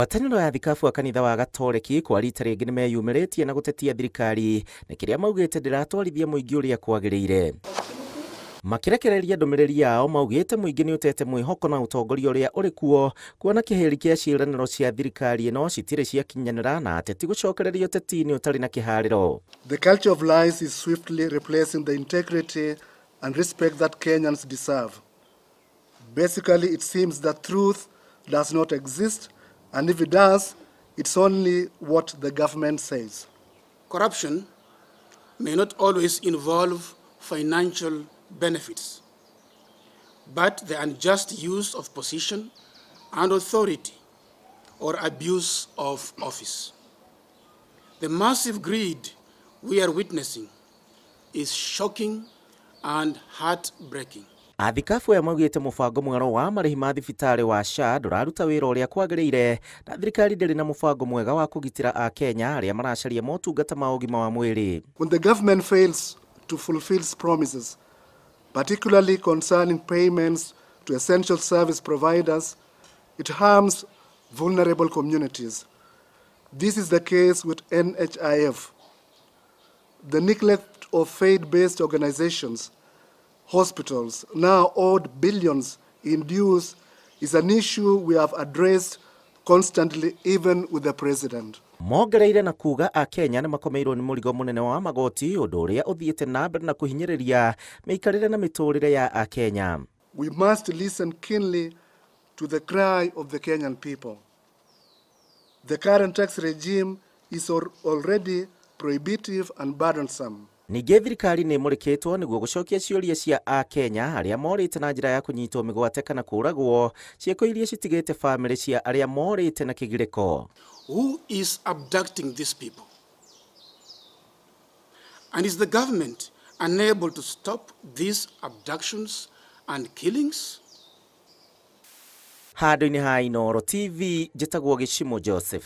Ngwatanĩro ya thikabu wa kanitha wa Gatoreki kwa rita rĩngĩ nĩmeyumĩrĩtie na gũtetia thirikari na kĩrĩa maugĩte ndĩratwarithia mũingĩ ũrĩa kwagĩrĩire. Makĩrekereria ndũmĩrĩri yao maugĩte mũingĩ nĩũtete mwĩhoko na ũtongoria ũrĩa ũrĩ kuo kuona kĩhĩri kĩa ciĩranĩro cia thirikari ĩno citirĩ ciakinyanĩra na ateti gũcokereria ũteti-inĩ ũtarĩ na kĩharĩro. The culture of lies is swiftly replacing the integrity and respect that Kenyans deserve. Basically, it seems that truth does not exist, and if it does, it's only what the government says. Corruption may not always involve financial benefits, but the unjust use of position and authority or abuse of office. The massive greed we are witnessing is shocking and heartbreaking. Athikabu aya maugĩte mũbango mwerũ wa marĩhi ma thibitarĩ wa SHA ndũraruta wĩra ũrĩa kwagĩrĩire na thirikari ndĩrĩ na mũbango mwega wa kũgitĩra Akenya arĩa maracaria motungata ma ũgima wa mwĩrĩ. When the government fails to fulfill its promises, particularly concerning payments to essential service providers, it harms vulnerable communities. This is the case with NHIF. The neglect of faith-based organizations, hospitals, now owed billions in dues, is an issue we have addressed constantly, even with the president. Mongereire na kuga Akenya nĩ makomeirwo nĩ mũrigo mũnene wa magoti ũndũ ũrĩa ũthiĩte na mbere na kũhinyĩrĩria mĩikarĩre na mĩtũrĩre ya Akenya. We must listen keenly to the cry of the Kenyan people. The current tax regime is already prohibitive and burdensome. Ningĩ thirikari nĩ ĩmũrĩkĩtwo nĩguo gũcokia ciũria cia Akenya arĩa morĩte na njĩra ya kũnyitwo mĩgwate kana kũũragwo, ciĩko iria citigĩte bamĩrĩ cia arĩa morĩte na kĩgirĩko. Who is abducting these people? And is the government unable to stop these abductions and killings? Handũ-inĩ ha Inooro TV, njĩtagwo Gĩcimo Joseph.